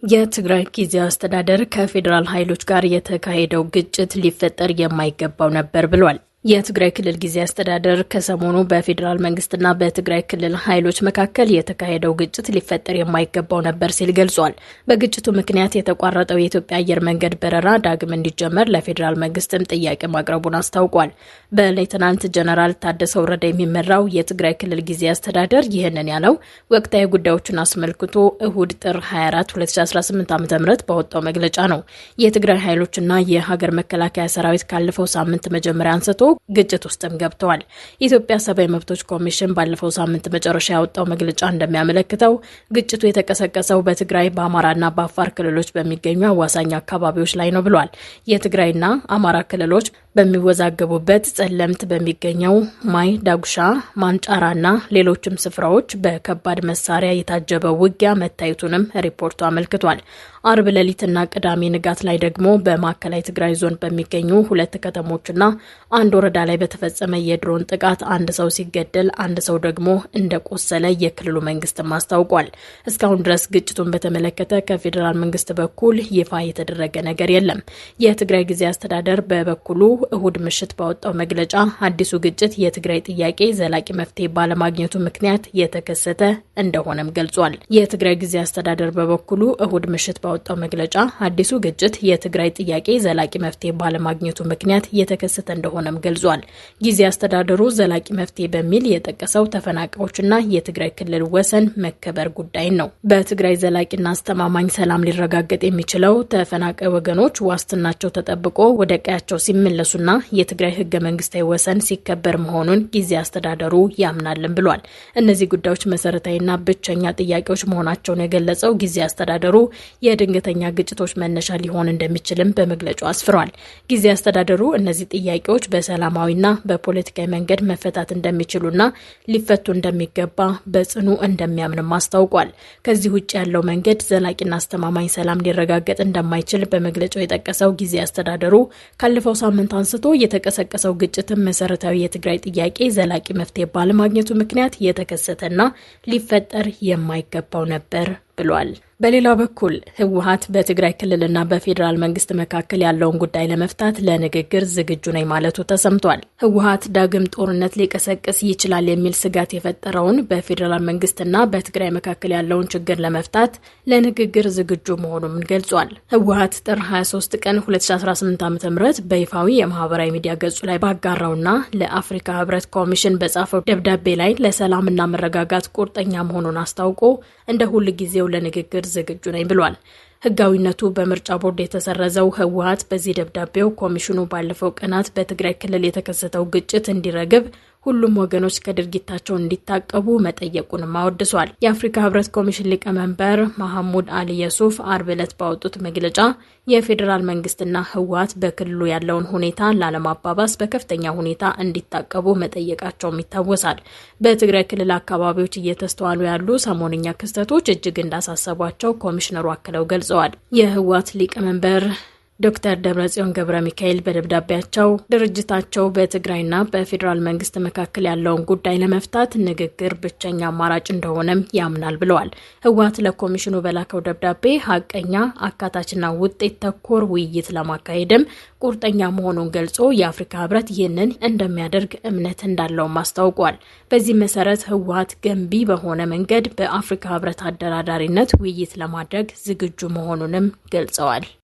የትግራይ ጊዜያዊ አስተዳደር ከፌዴራል ኃይሎች ጋር የተካሄደው ግጭት ሊፈጠር የማይገባው ነበር ብሏል። የትግራይ ክልል ጊዜያዊ አስተዳደር ከሰሞኑ በፌዴራል መንግስትና በትግራይ ክልል ኃይሎች መካከል የተካሄደው ግጭት ሊፈጠር የማይገባው ነበር ሲል ገልጿል። በግጭቱ ምክንያት የተቋረጠው የኢትዮጵያ አየር መንገድ በረራ ዳግም እንዲጀመር ለፌዴራል መንግስትም ጥያቄ ማቅረቡን አስታውቋል። በሌተናንት ጀነራል ታደሰ ወረደ የሚመራው የትግራይ ክልል ጊዜያዊ አስተዳደር ይህንን ያለው ወቅታዊ ጉዳዮችን አስመልክቶ እሁድ ጥር 24 2018 ዓ.ም ባወጣው መግለጫ ነው። የትግራይ ኃይሎችና የሀገር መከላከያ ሰራዊት ካለፈው ሳምንት መጀመሪያ አንስቶ ግጭት ውስጥም ገብተዋል። የኢትዮጵያ ሰብአዊ መብቶች ኮሚሽን ባለፈው ሳምንት መጨረሻ ያወጣው መግለጫ እንደሚያመለክተው ግጭቱ የተቀሰቀሰው በትግራይ፣ በአማራና በአፋር ክልሎች በሚገኙ አዋሳኝ አካባቢዎች ላይ ነው ብሏል። የትግራይና አማራ ክልሎች በሚወዛገቡበት ጸለምት በሚገኘው ማይ ዳጉሻ፣ ማንጫራና ሌሎችም ስፍራዎች በከባድ መሳሪያ የታጀበ ውጊያ መታየቱንም ሪፖርቱ አመልክቷል። አርብ ሌሊትና ቅዳሜ ንጋት ላይ ደግሞ በማዕከላዊ ትግራይ ዞን በሚገኙ ሁለት ከተሞችና አንድ ወረዳ ላይ በተፈጸመ የድሮን ጥቃት አንድ ሰው ሲገደል አንድ ሰው ደግሞ እንደቆሰለ የክልሉ መንግስትም አስታውቋል። እስካሁን ድረስ ግጭቱን በተመለከተ ከፌዴራል መንግስት በኩል ይፋ የተደረገ ነገር የለም። የትግራይ ጊዜያዊ አስተዳደር በበኩሉ እሁድ ምሽት ባወጣው መግለጫ አዲሱ ግጭት የትግራይ ጥያቄ ዘላቂ መፍትሄ ባለማግኘቱ ምክንያት የተከሰተ እንደሆነም ገልጿል። የትግራይ ጊዜያዊ አስተዳደር በበኩሉ እሁድ ምሽት ባወጣው መግለጫ አዲሱ ግጭት የትግራይ ጥያቄ ዘላቂ መፍትሄ ባለማግኘቱ ምክንያት የተከሰተ እንደሆነም ገልጿል። ጊዜያዊ አስተዳደሩ ዘላቂ መፍትሄ በሚል የጠቀሰው ተፈናቃዮችና የትግራይ ክልል ወሰን መከበር ጉዳይን ነው። በትግራይ ዘላቂና አስተማማኝ ሰላም ሊረጋገጥ የሚችለው ተፈናቃይ ወገኖች ዋስትናቸው ተጠብቆ ወደ ቀያቸው ሲመለሱና የትግራይ ህገ መንግስታዊ ወሰን ሲከበር መሆኑን ጊዜያዊ አስተዳደሩ ያምናልን ብሏል። እነዚህ ጉዳዮች መሰረታዊና ብቸኛ ጥያቄዎች መሆናቸውን የገለጸው ጊዜያዊ አስተዳደሩ የድንገተኛ ግጭቶች መነሻ ሊሆን እንደሚችልም በመግለጫው አስፍሯል። ጊዜያዊ አስተዳደሩ እነዚህ ጥያቄዎች በሰላማዊና በፖለቲካዊ መንገድ መፈታት እንደሚችሉና ሊፈቱ እንደሚገባ በጽኑ እንደሚያምንም አስታውቋል። ከዚህ ውጭ ያለው መንገድ ዘላቂና አስተማማኝ ሰላም ሊረጋገጥ እንደማይችል በመግለጫው የጠቀሰው ጊዜያዊ አስተዳደሩ ካለፈው ሳምንት አንስቶ የተቀሰቀሰው ግጭትን መሰረታዊ የትግራይ ጥያቄ ዘላቂ መፍትሄ ባለማግኘቱ ምክንያት የተከሰተና ሊፈጠር የማይገባው ነበር ብሏል። በሌላ በኩል ህወሓት በትግራይ ክልልና በፌዴራል መንግስት መካከል ያለውን ጉዳይ ለመፍታት ለንግግር ዝግጁ ነኝ ማለቱ ተሰምቷል። ህወሓት ዳግም ጦርነት ሊቀሰቅስ ይችላል የሚል ስጋት የፈጠረውን በፌዴራል መንግስትና በትግራይ መካከል ያለውን ችግር ለመፍታት ለንግግር ዝግጁ መሆኑን ገልጿል። ህወሓት ጥር 23 ቀን 2018 ዓ.ም በይፋዊ የማህበራዊ ሚዲያ ገጹ ላይ ባጋራውና ለአፍሪካ ህብረት ኮሚሽን በጻፈው ደብዳቤ ላይ ለሰላምና መረጋጋት ቁርጠኛ መሆኑን አስታውቆ እንደ ሁል ጊዜው ለንግግር ዝግጁ ነኝ ብሏል። ህጋዊነቱ በምርጫ ቦርድ የተሰረዘው ህወሓት በዚህ ደብዳቤው ኮሚሽኑ ባለፈው ቀናት በትግራይ ክልል የተከሰተው ግጭት እንዲረግብ ሁሉም ወገኖች ከድርጊታቸው እንዲታቀቡ መጠየቁንም አወድሷል። የአፍሪካ ህብረት ኮሚሽን ሊቀመንበር መሐሙድ አሊ የሱፍ አርብ ዕለት ባወጡት መግለጫ የፌዴራል መንግስትና ህወሓት በክልሉ ያለውን ሁኔታ ላለማባባስ በከፍተኛ ሁኔታ እንዲታቀቡ መጠየቃቸውም ይታወሳል። በትግራይ ክልል አካባቢዎች እየተስተዋሉ ያሉ ሰሞንኛ ክስተቶች እጅግ እንዳሳሰቧቸው ኮሚሽነሩ አክለው ገልጸዋል። የህወሓት ሊቀመንበር ዶክተር ደብረጽዮን ገብረ ሚካኤል በደብዳቤያቸው ድርጅታቸው በትግራይና በፌዴራል መንግስት መካከል ያለውን ጉዳይ ለመፍታት ንግግር ብቸኛ አማራጭ እንደሆነም ያምናል ብለዋል። ህወሓት ለኮሚሽኑ በላከው ደብዳቤ ሀቀኛ፣ አካታችና ውጤት ተኮር ውይይት ለማካሄድም ቁርጠኛ መሆኑን ገልጾ የአፍሪካ ህብረት ይህንን እንደሚያደርግ እምነት እንዳለውም አስታውቋል። በዚህ መሰረት ህወሓት ገንቢ በሆነ መንገድ በአፍሪካ ህብረት አደራዳሪነት ውይይት ለማድረግ ዝግጁ መሆኑንም ገልጸዋል።